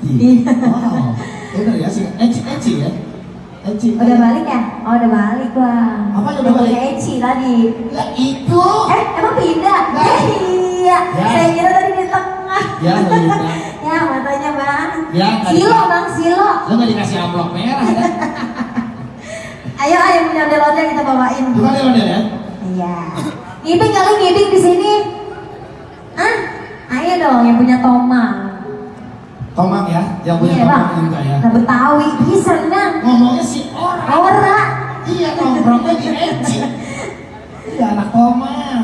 Iya. Wow, bener ya sih, Eci ya? Eci. Udah balik ya? Oh udah balik bang. Apa udah balik? Eci tadi. Ya itu. Emang pindah? Iya. Ya. Saya kira tadi di tengah. Ya, Lina. Ya matanya bang. Ya, Silo bang, silo. Lo nggak dikasih amplop merah ya? Ayo punya ondel-ondel kita bawain. Bukan ya ondel ya? Iya. Ngibing kali ngibing di sini. Hah? Ayo dong yang punya tomang. Tomang ya, yang punya Iya bang. tomang juga ya. Nah Betawi bisa nang. Ngomongnya si orang. Ora. Iya, nongkrongnya di Eci. Iya, anak tomang.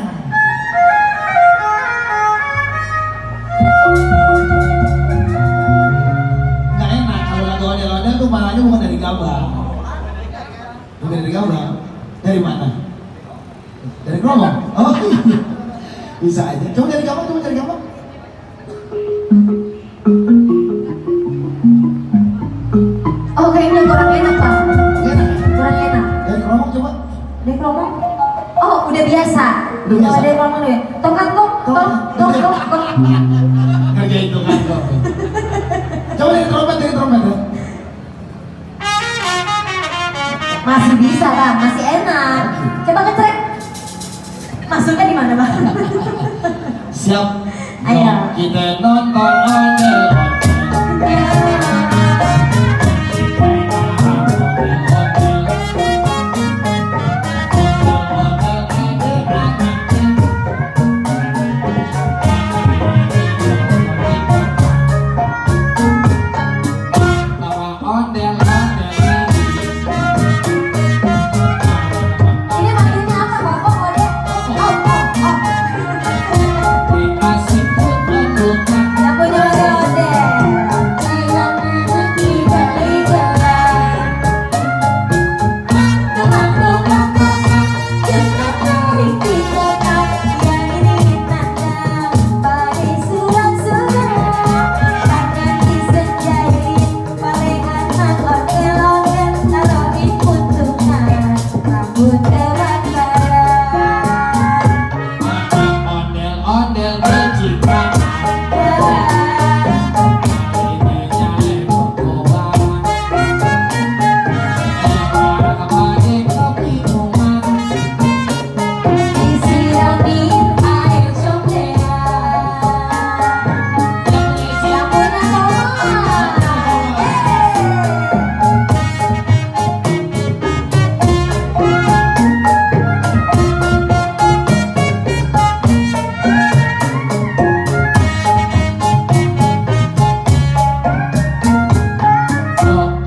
Nggak enak kalau lagu ondel-ondel tuh malahnya bukan dari Gabang. Bukan dari Gabang. Dari mana? Dari Gromong? Oh iya. Bisa aja. Coba dari Gabang, coba dari Gabang. Oh kayaknya kurang enak bang. Enak ya? Kurang enak. Dari Gromong coba. Dari Kromong? Oh udah biasa. Udah biasa? Oh, dari Kromong dulu ya. Tongkat kok, tong. Ngerjain tuh kan kok. Coba dari trompet ya. Masih bisa bang, masih enak. Coba ngetrek. Masuknya di mana bang? Siap. Ayo. Yuk, kita nonton ondel. Ini manggilnya apa bapak kode? Yang punya ondel-ondel. Ondel bercipta.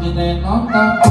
Kita nonton